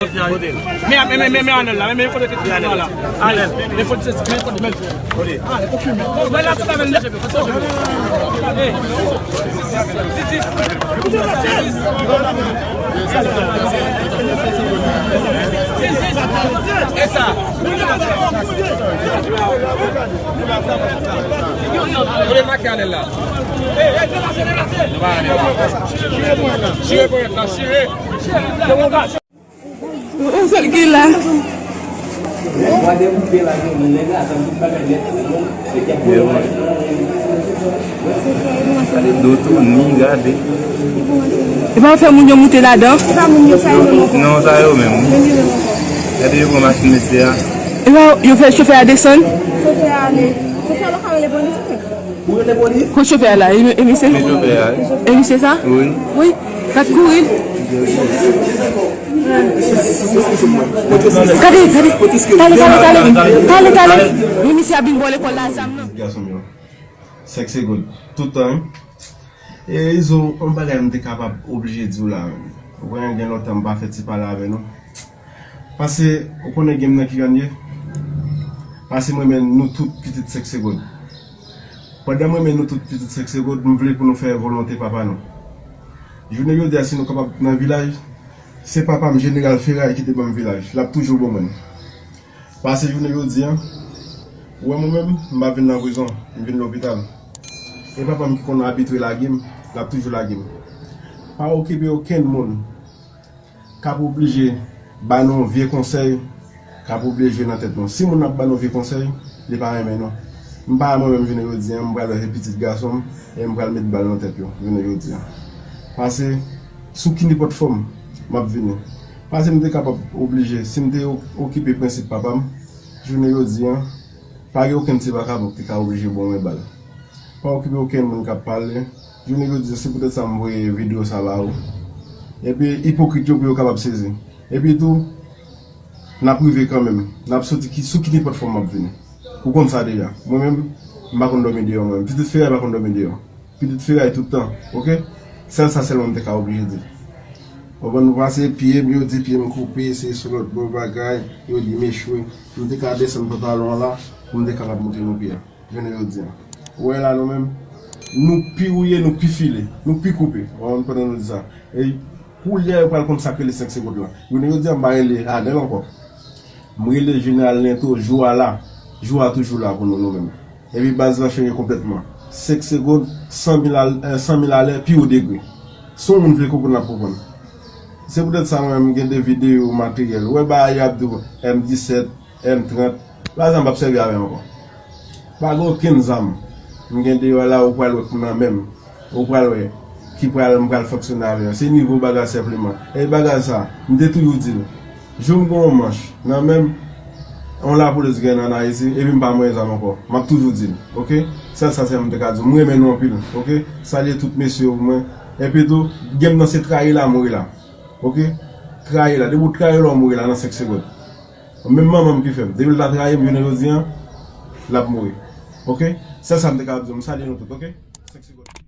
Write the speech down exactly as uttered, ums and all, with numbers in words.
Men, men, men, men, men Anèl la, men, men kote ki Anèl la. Anèl, men kote se, men kote, men. Mwen la tout avè m deja. E sa. Ou le make Anèl la. Chire ponyèt la, chire. Ou sot ki la. Dotouni, gade. E pa fè moun yo moute ladan? Se pa moun yo sa yo menm ankò. Non, sa yo menm, wi. Gade yo pran machin mesye a. E pa yo fè chofè a desann? Chofè a ale. Chofè a pa ka rele polis, ou menm? Ou rele polis? Kon chofè a la, e, e misye? E chofè a, wi. E misye sa? Wi. Wi, gad kouri. Gade, gade. Tale, tale, tale. Tale, tale. Wi, misye ap vin bò lekòl la, zam nan. Gason m yo. Sèk se goud. Tout tan, wi. E Izo, yon bagay m te kapab oblije di w la, menm. Ou konnen gen lontan m pa fè ti pale avè nou. Pase, ou konnen game nan ki jan l ye? Pase m renmen nou tout pitit sèk se goud. Pandan m renmen nou tout pitit sèk se goud, m vle pou nou fè volonte papa nou. Jounen jodi a, si nou kapab nan vilaj, se papa m, Jeneral Feray, ki te ban m vilaj. L ap toujou ban mwen l. Pase jounen jodi a, ou wè mwen menm, m pa vin nan prizon, m vin lopital. E papa m ki konn abitye lage m, l ap toujou lage m. Pa okipe okenn moun k ap oblije ba nou yon vye konsèy, k ap oblije jwe nan tèt nou. Si moun ap ba nou vye konsèy, li pa renmen nou. M pa mwen menm jounen jodi a, m pral wè se pitit gason m, e m pral met bal nan tèt yo, jounen jodi a. Pase, sou ki nenpòt fòm, m ap vini. Pase m te kapab oblije, si m te o-, okipe prensip papa m, jounen jodi a, pa gen okenn ti vakabon ki te ka oblije ban mwen bal. Pa okipe okenn moun k ap pale. Jounen jodi a, se poutèt sa m voye videyo sa ba ou. Epi, ipokrit yo pou yo kapab sezi. Epi tou, n ap rive kanmenm. N ap soti ki, sou ki nenpòt fòm m ap vini. Ou konn sa deja. Mwen menm, m pa konn dòmi deyò mwen menm. Pitit Feray pa konn dòmi deyò. Pitit Feray tout tan, oke? Sèl sa sèlman m te ka oblije di. Konprann nou pase pye m, yo di pye m koupe, se sou lòt bò bagay, yo di m echwe. M te ka desann pantalon an la, pou m te kapab montre nou pye a. Jounen jodi a. Ou wè la nou menm, nou pi wouye, nou pi file, nou pi koupe. Ou konprann pandan nou di sa. E koulye a yo pral konn sa k rele sèk se goud la. Jounen jodi a m pa rele Anèl ankò. M rele Jeneral Lento, jou a la. Jou a toujou la pou nou, nou menm. Epi baz lan chanje konplètman. Sèk se goud, san mil al-, eh, san mil alè, pi wo degre. Si yon moun vle konprann, l ap konprann. Se poutèt sa mwen menm m gen de videyo materyèl. Ou wè bagay yo ap di w M disèt, M trant, pa zam m p ap sèvi avè l ankò. Pa gen okenn zam. M gen deyò la, ou pral wè k nan men m. Ou pral wè ki pral, m pral fonksyone avè l. Se nivo bagay senpleman. E bagay sa, m te toujou di l. Jou m gen yon manch nan men m, yon lapolis gen nan Ayiti, epi m pa manyen zam ankò. M ap toujou di l, oke? Sèl sa sèlman m te ka di w. M renmen nou anpil, oke? Salye tout mesye yo pou mwen. Epi tou, game nan se trayi la, mouri la. Oke? Trayi la. Depi w trayi la, w mouri la nan sèk se goud. Menm manman m ki fè m. Depi l ta trayi m, jounen jodi a, l ap mouri. Oke? Sèl sa m te ka di w. M salye nou tout, oke? Sèk se goud.